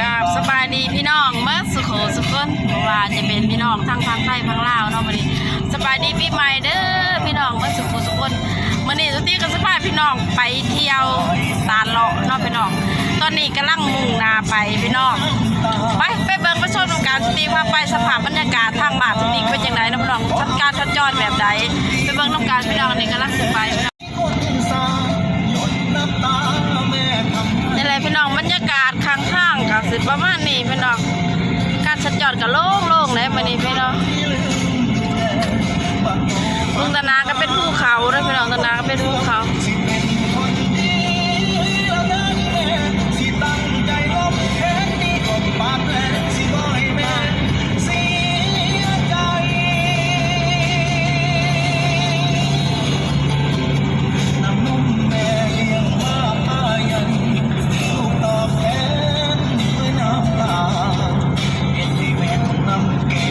ກາບສະບາຍດີພີ່ນ້ອງເໝິດສູ່ຄູ່ສູ່ຄົນ ບໍ່ວ່າຈະເປັນພີ່ນ້ອງທັງຝັ່ງໄທຝັ່ງລາວເນາະ. ມື້ນີ້ສະບາຍດີປີໃໝ່ເດີພີ່ນ້ອງເໝິດສູ່ຄູ່ສູ່ຄົນ. ມື້ນີ້ສຸຕີກໍຊິພາພີ່ນ້ອງໄປທ່ຽວຕາດເລາະເນາະພີ່ນ້ອງ. ຕອນນີ້ກຳລັງມຸ່ງໜ້າໄປພີ່ນ້ອງ. ໄປ ໄປເບິ່ງໄປຊົມນຳກັນ ສຸຕີພາໄປ. ສະພາບບັນຍາກາດທາງບ້ານສຸຕີເປັນຈັ່ງໃດເນາະພີ່ນ້ອງ ສັນຈອນແບບໃດ ໄປເບິ່ງນຳກັນພີ່ນ້ອງ. ນີ້ກຳລັງຊິໄປພີ່ນ້ອງ. ນີ້ແຫຼະພີ່ນ້ອງ ບັນຍາກາດຂ້າງທາງກໍຊິປະມານນີ້ພີ່ນ້ອງ. ການສັນຈອນກໍໂລ່ງໆເດ້ມື້ນີ້ພີ່ນ້ອງ. ເບິ່ງຕາໜ້າກໍເປັນພູເຂົາເດີພີ່ນ້ອງ ຕາໜ້າກໍເປັນພູເຂົາ.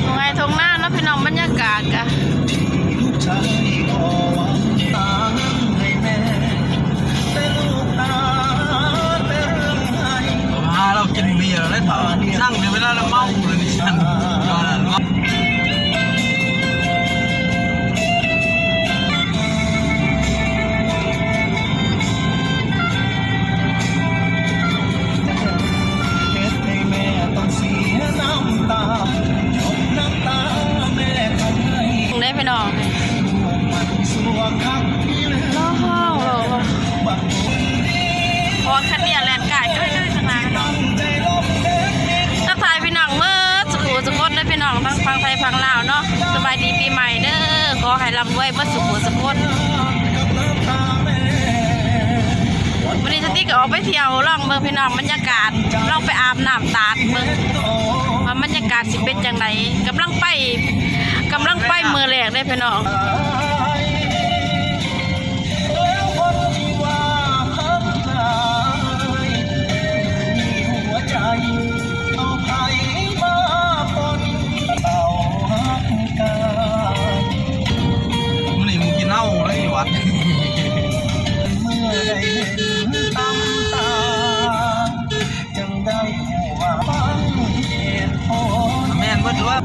ທົ່ງໄຮ່ທົ່ງນາເນາະພີ່ນ້ອງ ບັນຍາກາດກະ ຫາເຮົາກິນເບຍແລ້ວເຖົ້າ ນັ່ງໃນເວລາລະເມົາລະນີ້ຊັ້ນ. ເດ້ພີ່ນ້ອງ ຮ້ອງ ຮ້ອງ ຮ້ອງ ເພາະວ່າຄັນນີ້ແລ່ນກາຍ ກາຍ ກາຍທາງໜ້າເນາະ. ທັກທາຍພີ່ນ້ອງເໝິດສູ່ຄູ່ສູ່ຄົນເດີພີ່ນ້ອງ ທັງຝັ່ງໄທຝັ່ງລາວເນາະ. ສະບາຍດີປີໃໝ່ເດີ ຂໍໃຫ້ລ່ຳລວຍເໝິດສູ່ຄູ່ສູ່ຄົນ. ມື້ນີ້ສະຕິກກໍອອກໄປທ່ຽວລອງເບິ່ງພີ່ນ້ອງ ບັນຍາກາດ ລອງໄປອາບນ້ຳຕາດເບິ່ງວ່າບັນຍາກາດຊິເປັນຈັ່ງໃດ. ກຳລັງໄປ ກຳລັງໄປມື້ແລກເດ້ພີ່ນ້ອງ. ມື້ນີ້ມຶງກິນເຫຼົ້າເລີຍຢູ່ວັດ ເມື່ອໄດ້ເຫັນຕຳຕາ ຈັ່ງໄດ້ຮູ້ວ່າຟັງເຫດຜົນ ແມ່ນເບິດເລີຍ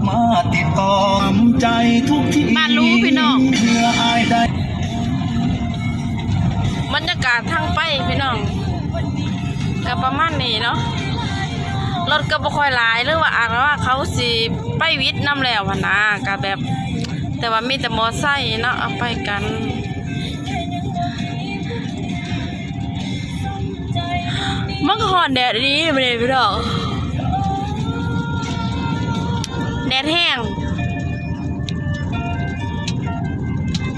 ມາຕິດຕໍ່ນຳໃຈທຸກທີ ບ້ານຫຼູພີ່ນ້ອງ ເພື່ອອ້າຍໄດ້. ບັນຍາກາດທາງໄປພີ່ນ້ອງ ກໍປະມານນີ້ເນາະ ລົດກໍບໍ່ຄ່ອຍຫຼາຍ ຫຼືວ່າອາດວ່າເຂົາຊິໄປວິດນຳແລ້ວຫັ້ນນະ ກໍແບບ ແຕ່ວ່າມີແຕ່ມໍໄຊເນາະ ເອົາໄປກັນ. ມັນກໍຮ້ອນແດດອີ່ຫຼີມື້ນີ້ພີ່ນ້ອງ ແດດແຮງ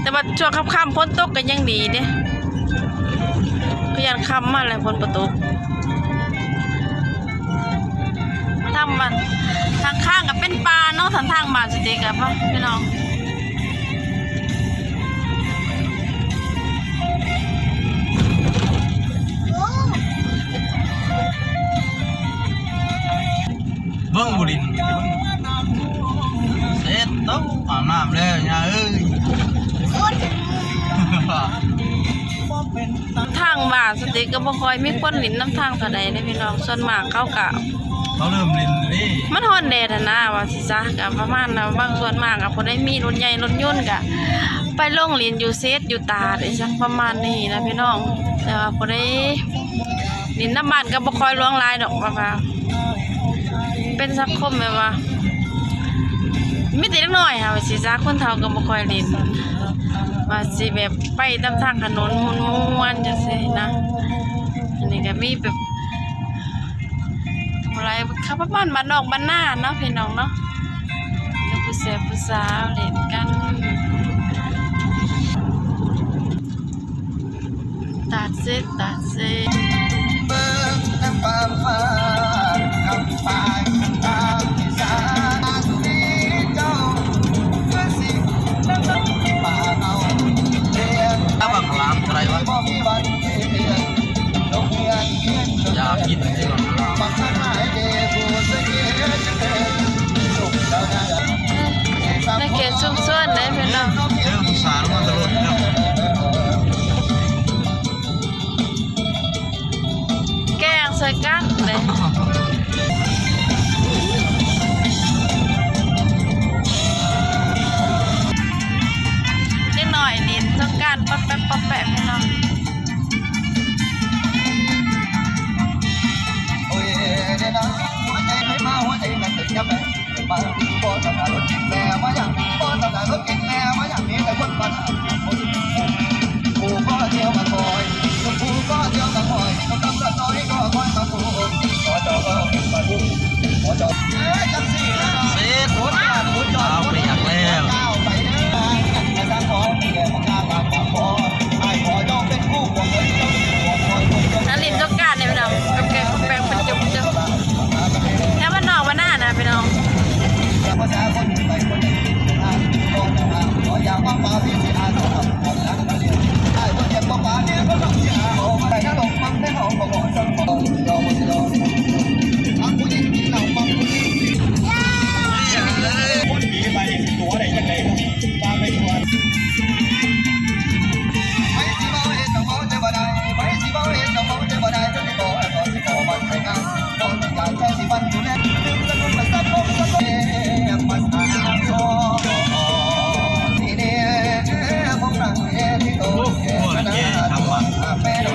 ແຕ່ວ່າຊ່ວງຄ່ຳໆ ຝົນຕົກກໍຍັງດີເດ້ ກໍຢ້ານຄ່ຳມາແລ້ວຝົນບໍ່ຕົກ. ທາງບ້ານ ທາງຂ້າງກໍເປັນປ່າເນາະ ທາງ ທາງບ້ານສະຕິກະ ໄປພີ່ນ້ອງ ເບິ່ງບໍ່ດິນ ເສັດ ເຕົ້າ ອາບນ້ຳແລ້ວຍ່າເອີຍ. ທາງບ້ານສະຕິກະບໍ່ຄ່ອຍມີຄົນຫຼິ້ນນຳທາງເທົ່າໃດເດ້ພີ່ນ້ອງ ສ່ວນມາກເຂົາກະ ເຂົາເລີ່ມຫຼິ້ນເດ້ ມັນຮ້ອນແດດຫັ້ນນາ ວ່າຊິຊະ ກະປະມານວ່າ ບາງສ່ວນມາກະຜູ້ໃດມີລົດໃຫຍ່ລົດຍົນກະໄປລົງຫຼິ້ນຢູ່ເຊດຢູ່ຕາດອີ່ຫຍັງປະມານນີ້ນະພີ່ນ້ອງ. ແຕ່ວ່າຜູ້ໃດຫຼິ້ນນຳບ້ານກະບໍ່ຄ່ອຍຫຼວງຫຼາຍດອກ ວ່າ ເປັນສັງຄົມແບບວ່າ ມີແຕ່ເດັກນ້ອຍຫັ້ນວ່າຊິຊະ ຄົນເຖົ້າກໍບໍ່ຄ່ອຍຫຼິ້ນ ວ່າຊິແບບໄປຕາມທາງຖະໜົນມ່ວນໆ ຈັ່ງຊີ້ນະ. ອັນນີ້ກໍມີແບບ ເທົ່າໃດ ເຂົາປະມານບ້ານນອກບ້ານນາເນາະ ພີ່ນ້ອງເນາະ ກັບຜູ້ແຊບຜູ້ສາວຫຼິ້ນກັນ. ຕາດເຊັດ ຕາດເຊັດ ເບິ່ງນຳປາມຟ້າ ຄຳປາຍ ຄຳຕາມທີ່ສານທີ່ເຈົ້າ ຄືຊິນຳນຳປ່າເຮົາ ເດນ ຖ້າບັກຫຼາມເທົ່າໃດວະ ບໍ່ມີວັນທີ່ເດືອນ ຢາກກິນເດ້ ໃນເຂດຊຸມຊົນເດ້ພີ່ນ້ອງ ເອີ ຜູ້ສາວມາຕະຫຼອດເນາະ. ເສັດ ເອົາໄປຢາກແລ້ວ ມາຫຼິ້ນສົງການເດ້ພີ່ນ້ອງ ແຖວບ້ານນອກບ້ານນານະພີ່ນ້ອງ.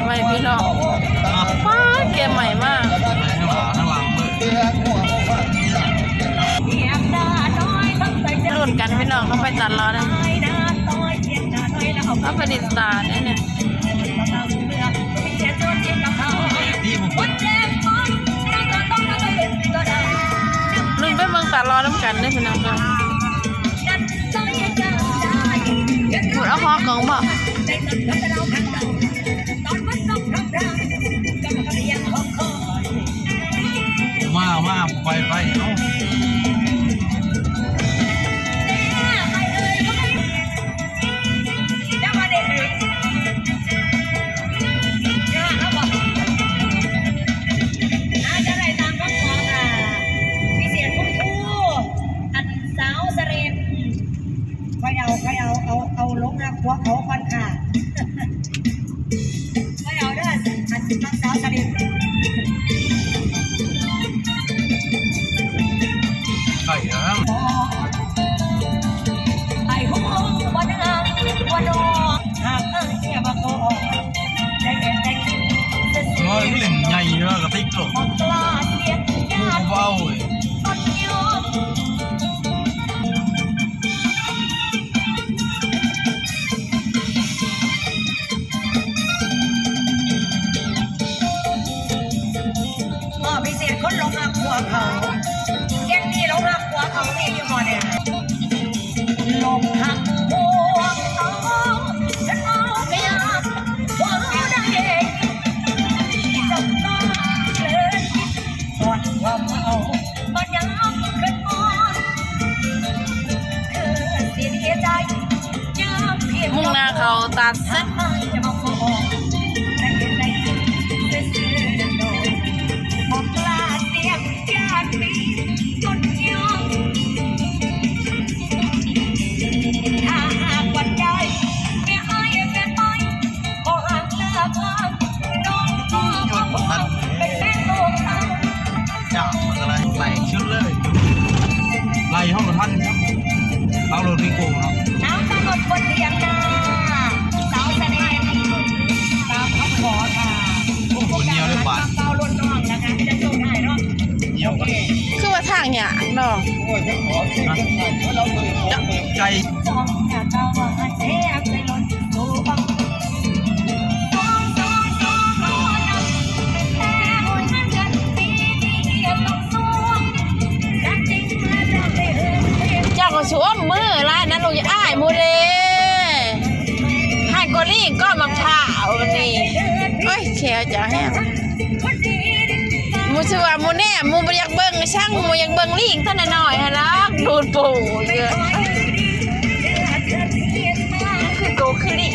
ໄວ້ພີ່ນ້ອງ ປ້າ ແກ່ໃໝ່ມາກ ລຸ້ນກັນພີ່ນ້ອງ ເຮົາໄປຕັດລໍ້ນະ. ເຮົາໄປຫຼິ້ນຕາດແດ່ນີ້ ລຸ້ນໄປເບິ່ງຕາຫຼໍ່ນຳກັນເດີ້ພີ່ນ້ອງເດີ້. ໂອ້ ເອົາຫໍ່ກອງບໍ? ມາ ມາ ໄປ ໄປ ເອົາ. ຂ້ອຍເອົາ ຂ້ອຍເອົາ ເອົາ ເອົາລົງຫາພວກເຂົາກ່ອນຄ່ະ. ຂ້ອຍເອົາເດີ້ ອັນຮັກສາວສະເລັດ ໄກ່ເອີຍ ໄອ້ຮູ້ບໍ່ນາງວ່ານ້ອງຮັກອ້າຍແທ້ບໍ່ກໍ ໄດ້ແຕ່ໄດ້ກິນ ເອີຍ ມັນຫຼິ້ນໃຫຍ່ເດີ ກະຕິກໂລດ ບໍ່ເອົາເວີຍ. ມອບພິເສດຄົນຫຼົງຮັກຜົວເຂົາ ແກງນີ້ຫຼົງຮັກຜົວເຂົາມີຢູ່ບໍ່ແດ່? ຫຼົງຮັກຜົວເຂົາ ເຂົາໄດ້ ເຈົ້າຕ້ອງເລີຍຄິດ ກ່ອນວ່າເຂົາ ບໍ່ຢາກຄືນຮອດ ຄືຊິເສຍໃຈ ມຸ່ງໜ້າເຂົ້າຕາດເສັດ. ຍາກ ມັນກະໄດ້ໄລ່ຊຸດເລີຍ ໄລ່ເຮົາບໍ່ທັນ ເອົາໂລດດີໂກເນາະ ເອົາຕາລົດບົນທຽງນາ ສາວສະແດງຕາມຄຳຂໍຄ່ະ ໂອ້ໂຫ ຍ່ຽວເລີຍບາດ ເອົາລົດນ້ອງນະຄະ ຈະສົ່ງໃຫ້ເນາະ ຍ່ຽວ ໂອເຄ ຄືວ່າທາງຍາກເນາະ ໂອ້ຍ ໄກ ເຈົ້າກໍຊວມມືຫຼາຍນະ ລູກ ຢ່າອ້າຍໝູ່ເດ້ ໃຫ້ກວ່າລີ້ກໍໝາກພ້າວນີ້ ໂອ້ຍ ແຂວເຈົ້າແຮງ. ໝູ່ຊື່ວ່າໝູ່ແນມ ໝູ່ບໍ່ຢາກເບິ່ງ ຊ່າງໝູ່ຢາກເບິ່ງລີ້ ຕອນນ້ອຍໆຫັ້ນນະ ດູດໂປຢູ່ ຄືໂຕຄືລີ້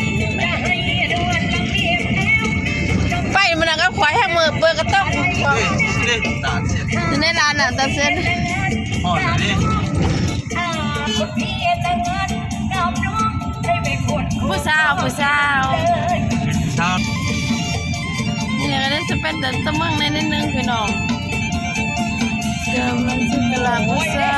ໄປມື້ນັ້ນກັບຂ້ອຍ ແຮງມື້ເປີດກະຕົກ ເດ້ ເດ້ ຕາດເສັດ ຢູ່ໃນຮ້ານນະ ຕາດເສັດ ຮອດເດ້. ຜູ້ສາວ ຜູ້ສາວ ນີ້ກະໄດ້ສະເປັນແຕ່ຕະເມືອງໃນນິດໜຶ່ງພີ່ນ້ອງ ກຳລັງຊິກະລາຜູ້ສາວ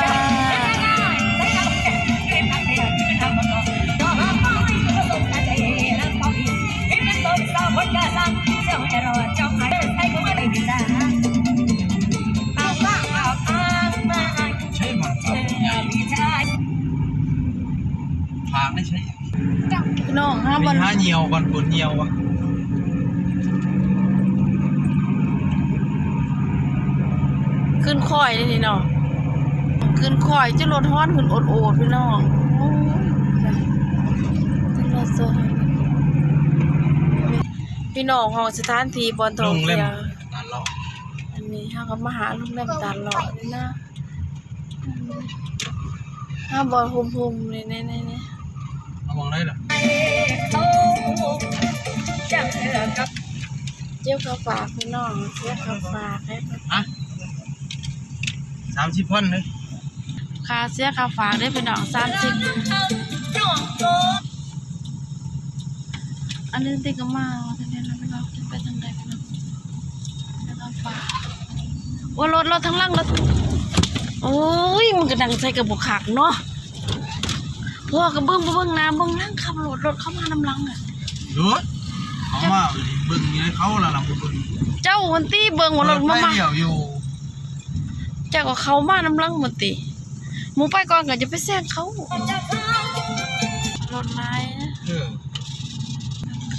ເອົາມາ ເອົາມາ ເອົາມາ. ພີ່ນ້ອງ ຫາບ່ອນ ໄປຫາຍ່ຽວກ່ອນ ຝົນຍ່ຽວວ່າ ຂຶ້ນຄອຍເດ້ນີ້ເນາະ ຂຶ້ນຄອຍ ຈະລົດຮ້ອນຂຶ້ນໂອດໆ ພີ່ນ້ອງ ໂອ້ຍ ພີ່ນ້ອງ ຮອດສະຖານທີ່ບ່ອນທ່ອງທ່ຽວ ໂຮງແຮມຕາດຫຼໍ້ ອັນນີ້ເຮົາກໍມາຫາໂຮງແຮມຕາດຫຼໍ້ນີ້ນະ. ຫາບ່ອນຮົ່ມໆ ນີ້ ນີ້ ນີ້ ນີ້ ເອົາໝ່ອງໃດລະ? ເກັບຄ່າຝາກພີ່ນ້ອງ ເກັບຄ່າຝາກໃຫ້ ຮະ? ສາມສິບພັນເດ້ ຄ່າເສຍຄ່າຝາກເດ້ພີ່ນ້ອງ ສາມສິບ ອັນນີ້ຕິກະມາ ອັນນີ້ລະພີ່ນ້ອງ ໄປທາງໃດພີ່ນ້ອງ? ໂອ້ ລົດ ລົດທາງຫຼັງ ລົດ ໂອ້ຍ ມັນກະດັງໃສ່ກະບໍ່ຄັກເນາະ ພໍ່ກະເບິ່ງ ບໍ່ເບິ່ງໜ້າເບິ່ງຫຼັງ ຂັບລົດ ລົດເຂົ້າມານຳຫຼັງ ລົດເຂົ້າມາ ເບິ່ງໃຫ້ເຂົາລະ ລະບໍ່ເບິ່ງ ເຈົ້າຫັ້ນຕິເບິ່ງວ່າລົດມາ ເປີດໄຟລ້ຽວຢູ່ ເຈົ້າກໍເຂົ້າມານຳຫຼັງໝົດຕິ ໝູ່ໄປກ່ອນກໍຈະໄປແຊງເຂົາ ລົດຫຼາຍ ເອີ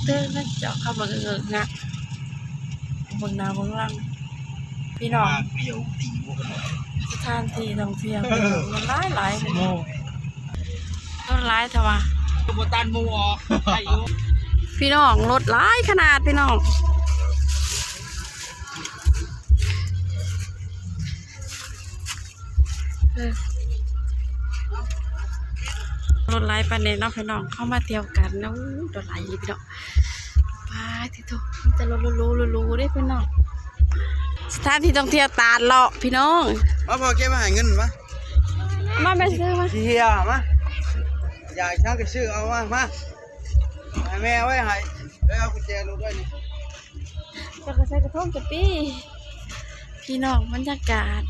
ເຕີນແລ້ວເຈົ້າຂັບລົດເງີກງາກ ເບິ່ງໜ້າເບິ່ງຫຼັງ ພີ່ນ້ອງ ສະຖານທີ່ທ່ອງທ່ຽວ ເອີ ມັນຫຼາຍໆ ລົດຫຼາຍແທ້ວ່າ ບໍ່ຕັນໝູ່ອອກ ໄດ້ຢູ່ ພີ່ນ້ອງ ລົດຫຼາຍຂະໜາດ ພີ່ນ້ອງ. ເອີ ລົດຫຼາຍປານນີ້ເນາະພີ່ນ້ອງ ເຂົ້າມາທ່ຽວກັນເນາະ ໂອ້ ລົດຫຼາຍອີ່ຫຼີພີ່ນ້ອງ ປາດຕິໂທ ມີແຕ່ລົດຫຼູໆເດ້ພີ່ນ້ອງ ສະຖານທີ່ທ່ອງທ່ຽວຕາດເລາະພີ່ນ້ອງ ມາພໍ່ເກັບມາໃຫ້ເງິນມາ ມາແມ່ຊື້ມາ ຊິເຮຍມາ ຢາກຫຍັງກໍຊື້ເອົາມາ ມາ ໃຫ້ແມ່ເອົາໄວ້ໃຫ້ ໄປເອົາກຸນແຈລົດໄວ້ນີ້. ເຈົ້າກໍໃສ່ກະທົງກະຕີ ພີ່ນ້ອງ ບັນຍາກາດ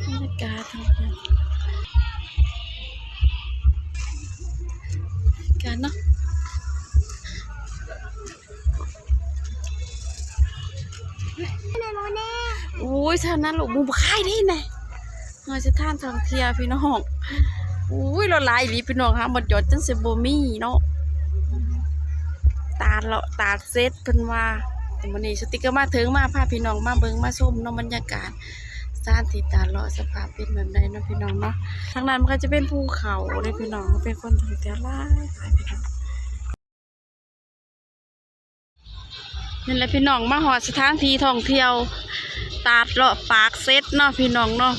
ບັນຍາກາດ ບັນຍາກາດເນາະ ໂອ້ຍ ທາງນັ້ນລູກ ໝູ່ບໍ່ຂາຍເດ້ນະ. ເຮືອນສະຖານທ່ອງທ່ຽວພີ່ນ້ອງ ໂອ້ຍ ລົດຫຼາຍອີ່ຫຼີພີ່ນ້ອງ ຫາບ່ອນຈອດຈົນຊິບໍ່ມີເນາະ ຕາດເລາະຕາດເສັດເພິ່ນວ່າ ແຕ່ມື້ນີ້ສະຕິກກໍມາເຖິງ ມາພາພີ່ນ້ອງມາເບິ່ງມາຊົມເນາະ ບັນຍາກາດສະຖານທີ່ຕາດເລາະ ສະພາບເປັນແບບໃດເນາະພີ່ນ້ອງເນາະ ທາງນັ້ນມັນກໍຈະເປັນພູເຂົາເດ້ພີ່ນ້ອງ ເປັນຄົນທ່ອງທ່ຽວຫຼາຍໆ ພີ່ນ້ອງ. ນີ້ແຫຼະພີ່ນ້ອງ ມາຮອດສະຖານທີ່ທ່ອງທ່ຽວ ຕາດເລາະປາກເຊັດເນາະພີ່ນ້ອງເນາະ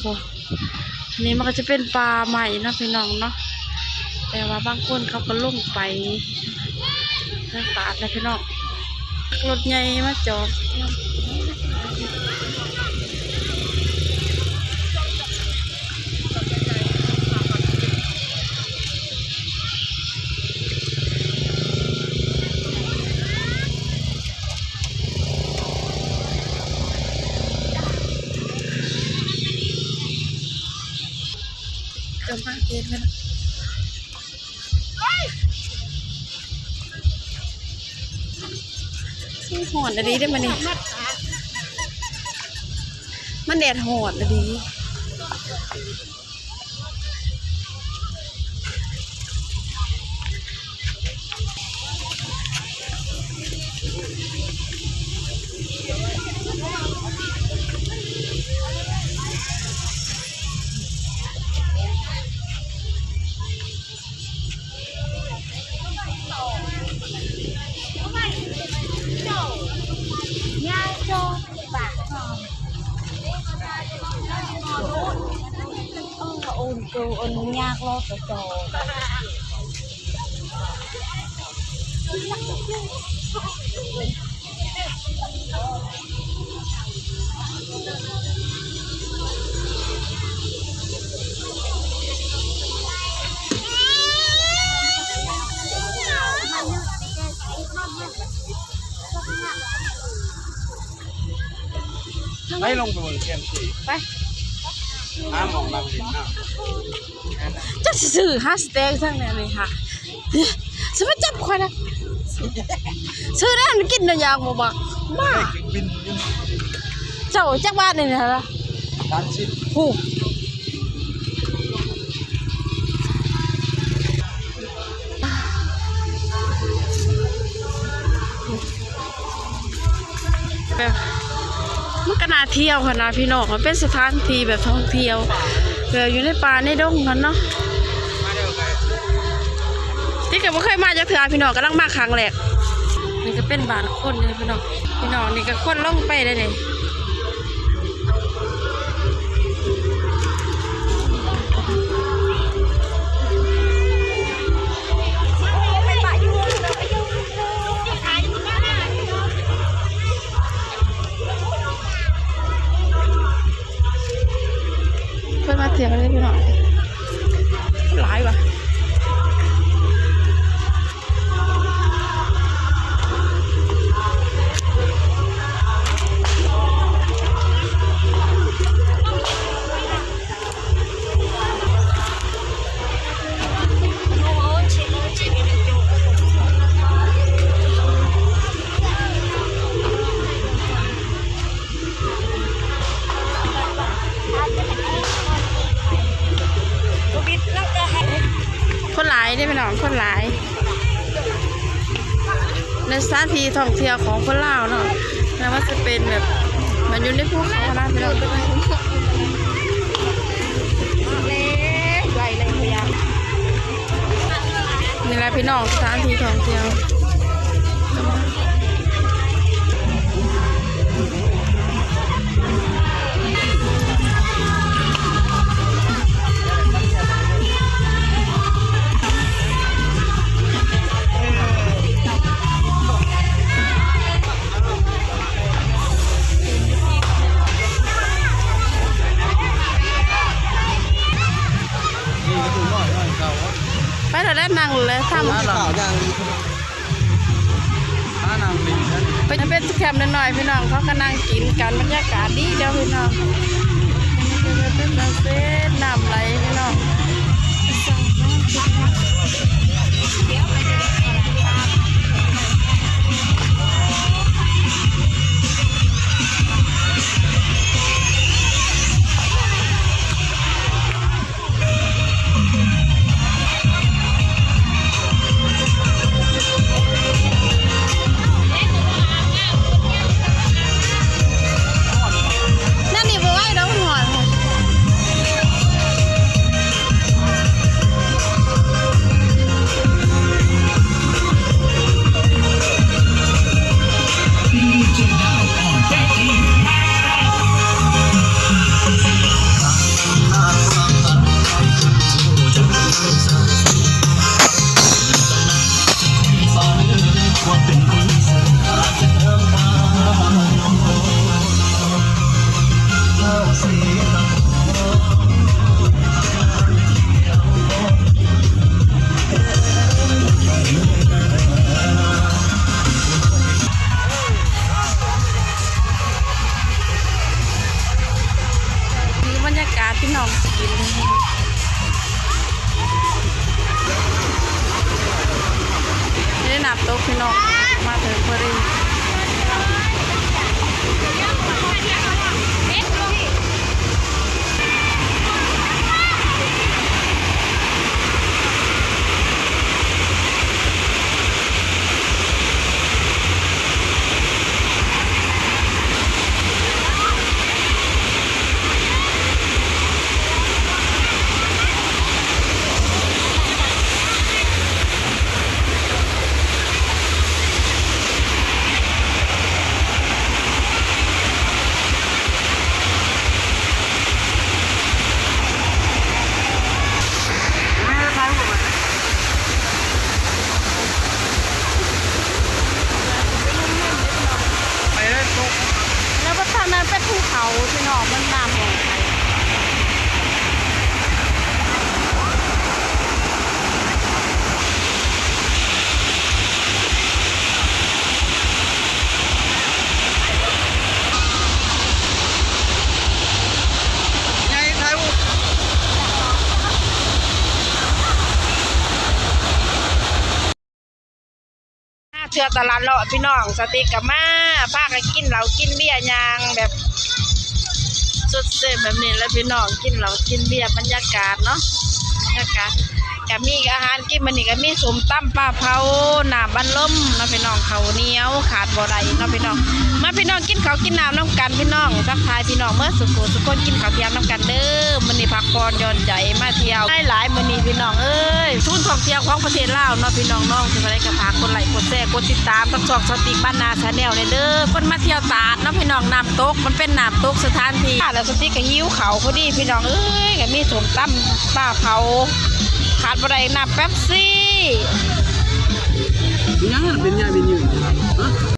ນີ້ມັນກໍຈະເປັນປ່າໄມ້ເນາະພີ່ນ້ອງເນາະ ແຕ່ວ່າບາງຄົນເຂົາກໍລົງໄປທາງຕາດແຫຼະພີ່ນ້ອງ ລົດໃຫຍ່ມາຈອດ. ກຳລັງເຮັດມັນ ຮ້ອນອີ່ຫຼີເດ້ມື້ນີ້ ມັນແດດຮ້ອນອີ່ຫຼີ. ໄປ ລົງໄປເບິ່ງແຄມຊີ ໄປ ຫາໝ່ອງນັ່ງຫຼິ້ນນະ. ຈັກຊິຊື້ຫາສະແຕັກທາງໃດນີ້ຫະ ຊິມາຈັບຂ້ອຍນະ ຊື້ແນວກິນແນວຢາກບໍ່ບັກ ບ້າ. ເຈົ້າຈັກບາດນີ້ນະ? ສາມສິບ ໂອ້. ທ່ຽວຫັ້ນນະພີ່ນ້ອງ ມັນເປັນສະຖານທີ່ແບບທ່ອງທ່ຽວ ແບບຢູ່ໃນປ່າໃນດົງຫັ້ນເນາະ ຕິກກໍບໍ່ເຄີຍມາຈັກເທື່ອພີ່ນ້ອງ ກຳລັງມາຄັ້ງແລກ. ນີ້ກໍເປັນບ້ານຄົນເດ້ພີ່ນ້ອງ ພີ່ນ້ອງ ນີ້ກໍຄົນລົງໄປເດ້ນີ້. ເພິ່ນມາທ່ຽວເລີຍພີ່ນ້ອງ ຫຼາຍວ່າ. ຄົນຫຼາຍເດ້ພີ່ນ້ອງ ຄົນຫຼາຍ ໃນສະຖານທີ່ທ່ອງທ່ຽວຂອງຄົນລາວເນາະ ແມ່ນວ່າຈະເປັນແບບ ມັນຢູ່ໃນພູເຂົານະພີ່ນ້ອງ. ນີ້ແຫຼະພີ່ນ້ອງ ສະຖານທີ່ທ່ອງທ່ຽວ. ໄປເຖາະ ແລ້ວນັ່ງເລີຍ ທຳ ເປັນແຄມນ້ອຍໆ ພີ່ນ້ອງ ເຂົາກໍນັ່ງກິນກັນ ບັນຍາກາດດີເດີພີ່ນ້ອງ. ເປັນຕາເຊັດ ນ້ຳໄຫຼພີ່ນ້ອງ. ນີ້ບັນຍາກາດພີ່ນ້ອງ ກິນ ນີ້ນ້ຳຕົກພີ່ນ້ອງ ມາເຖິງພໍດີ. ແລ້ວບັດທາງນັ້ນເປັນພູເຂົາພີ່ນ້ອງ ມັນນ້ຳອອກໄປ. ມາເທື່ອຕະຫຼາດເລາະພີ່ນ້ອງ ສະຕິກກໍມາ ພາກັນກິນເຫຼົ້າກິນເບຍ ຍ່າງແບບສົດຊື່ນແບບນີ້ແຫຼະພີ່ນ້ອງ ກິນເຫຼົ້າກິນເບຍ ບັນຍາກາດເນາະ ບັນຍາກາດ. ກະມີອາຫານກິນ ມື້ນີ້ກະມີສົ້ມຕຳປາເຜົາ ນ້ຳອັດລົມເນາະພີ່ນ້ອງ ເຂົ້າໜຽວຂາດບໍ່ໄດ້ເນາະພີ່ນ້ອງ. ມາພີ່ນ້ອງ ກິນເຂົ້າກິນນ້ຳນຳກັນພີ່ນ້ອງ. ທັກທາຍພີ່ນ້ອງເໝິດສູ່ຜູ້ສູ່ຄົນ ກິນເຂົ້າທ່ຽງນຳກັນເດີ. ມື້ນີ້ພັກຜ່ອນຢ່ອນໃຈ ມາທ່ຽວຫຼາຍໆ ມື້ນີ້ພີ່ນ້ອງເອີຍ. ສູນທ່ອງທ່ຽວຂອງປະເທດລາວເນາະພີ່ນ້ອງເນາະ. ຈັ່ງໃດກະຝາກກົດໄລກ໌ ກົດແຊ ກົດຕິດຕາມທັງຊ່ອງສະຕິກບ້ານນາແຊນແນວແດ່ເດີ. ເພິ່ນມາທ່ຽວຕາດເນາະພີ່ນ້ອງ ນ້ຳຕົກ ມັນເປັນນ້ຳຕົກສະຖານທີ່ ແລ້ວສະຕິກກະຫິວເຂົ້າພໍດີພີ່ນ້ອງເອີຍ. ກະມີສົ້ມຕຳປາເຜົາ ຂາດບໍ່ໄດ້ນ້ຳເປັບຊີ. ເປັນຫຍັງ ເປັນຫຍັງ ເປັນຫຍັງ?